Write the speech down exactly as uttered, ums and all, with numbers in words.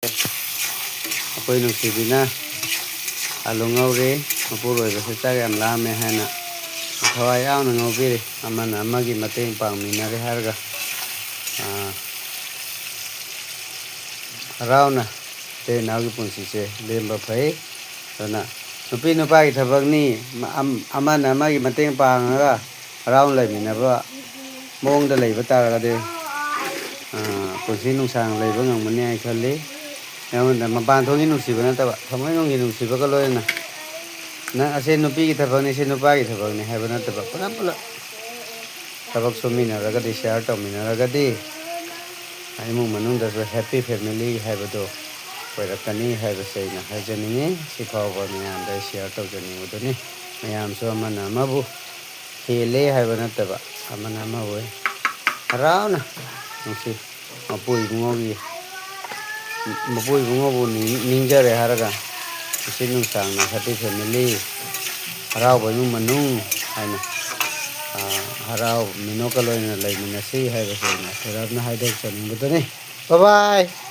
ꯑꯩꯈꯣꯏ ꯅꯨꯡꯁꯤꯕꯤꯅ ꯑꯂꯨ ꯉꯧꯔꯤ꯫ ꯃꯄꯨꯔꯣꯏꯕꯁꯦ ꯆꯥꯛ ꯌꯥꯝ ꯂꯥꯝꯃꯦ ꯍꯥꯏꯅ ꯊꯋꯥꯏ ꯌꯥꯎꯅ ꯉꯧꯕꯤꯔꯤ꯫ ꯑꯃꯅ ꯑꯃꯒꯤ ꯃꯇꯦꯡ ꯄꯥꯡꯃꯤꯟꯅꯔꯦ ꯍꯥꯏꯔꯒ, ꯑꯥ, ꯍꯔꯥꯎꯅ ꯏꯇꯩ ꯏꯅꯥꯎꯒꯤ ꯄꯨꯟꯁꯤꯁꯦ ꯂꯦꯟꯕ ꯐꯩ꯫ ꯑꯗꯨꯅ ꯅꯨꯄꯤ ꯅꯨꯄꯥꯒꯤ ꯊꯕꯛꯅꯤ꯫ ꯑꯃꯅ ꯑꯃꯒꯤ ꯃꯇꯦꯡ ꯄꯥꯡꯉꯒ ꯍꯔꯥꯎꯅ ꯂꯩꯃꯤꯟꯅꯕ ꯃꯑꯣꯡꯗ ꯂꯩꯕ ꯇꯥꯔꯒꯗꯤ, ꯑ, ꯄꯨꯟꯁꯤ ꯅꯨꯡꯁꯥꯡꯅ ꯂꯩꯕ ꯉꯝꯒꯅꯤ ꯍꯥꯏꯅ ꯈꯜꯂꯤ꯫ ꯑꯩꯉꯣꯟꯗ ꯃꯄꯥꯟ ꯊꯣꯡꯒꯤ ꯅꯨꯡꯁꯤꯕ ꯅꯠꯇꯕ, ꯊꯃꯣꯏꯅꯨꯡꯒꯤ ꯅꯨꯡꯁꯤꯕꯒ ꯂꯣꯏꯅꯅ, ꯅꯪ ꯑꯁꯤ ꯅꯨꯄꯤꯒꯤ ꯊꯕꯛꯅꯤ, ꯁꯤ ꯅꯨꯄꯥꯒꯤ ꯊꯕꯛꯅꯤ ꯍꯥꯏꯕ ꯅꯠꯇꯕ, ꯄꯨꯂꯞ ꯄꯨꯂꯞ ꯊꯕꯛ ꯁꯨꯃꯤꯟꯅꯔꯒꯗꯤ, ꯁꯤꯌꯥꯔ ꯇꯧꯃꯤꯟꯅꯔꯒꯗꯤ, ꯏꯃꯨꯡ ꯃꯅꯨꯡꯗꯁꯨ ꯍꯦꯄꯤ ꯐꯦꯃꯤꯂꯤ ꯍꯥꯏꯕꯗꯣ ꯑꯣꯏꯔꯛꯀꯅꯤ ꯍꯥꯏꯕꯁꯦ ꯑꯩꯅ ꯍꯥꯏꯖꯅꯤꯡꯉꯤ꯫ ꯁꯤꯐꯥꯎꯕ ꯃꯌꯥꯝꯗ ꯑꯩ ꯁꯤꯌꯥꯔ ꯇꯧꯖꯅꯤꯡꯕꯗꯨꯅꯤ꯫ ꯃꯌꯥꯝꯁꯨ ꯑꯃꯅ ꯑꯃꯕꯨ ꯍꯦꯜꯂꯦ ꯍꯥꯏꯕ ꯅꯠꯇꯕ, ꯑꯃꯅ ꯑꯃꯕꯨ ꯍꯔꯥꯎꯅ ꯅꯨꯡꯁꯤ ꯃꯄꯨ ꯏꯕꯨꯡꯉꯣꯒꯤ, ꯃꯄꯨ ꯏꯕꯨꯡꯉꯣꯕꯨ ꯅꯤꯡ-, ꯅꯤꯡꯖꯔꯦ ꯍꯥꯏꯔꯒ ꯅꯨꯡꯁꯤ ꯅꯨꯡꯁꯥꯡꯅ ꯍꯦꯄꯤ ꯐꯦꯃꯤꯂꯤ, ꯍꯔꯥꯎꯕ ꯏꯃꯨꯡ ꯃꯅꯨꯡ ꯍꯥꯏꯅ, ꯑ, ꯍꯔꯥꯎ ꯃꯤꯅꯣꯛꯀ ꯂꯣꯏꯅꯅ ꯂꯩꯃꯤꯟꯅꯁꯤ ꯍꯥꯏꯕꯁꯤ ꯑꯩꯅ ꯊꯣꯏꯔꯞꯅ ꯍꯥꯏꯗꯣꯛꯆꯅꯤꯡꯕꯗꯨꯅꯤ꯫ ꯕꯥꯏ ꯕꯥꯏ꯫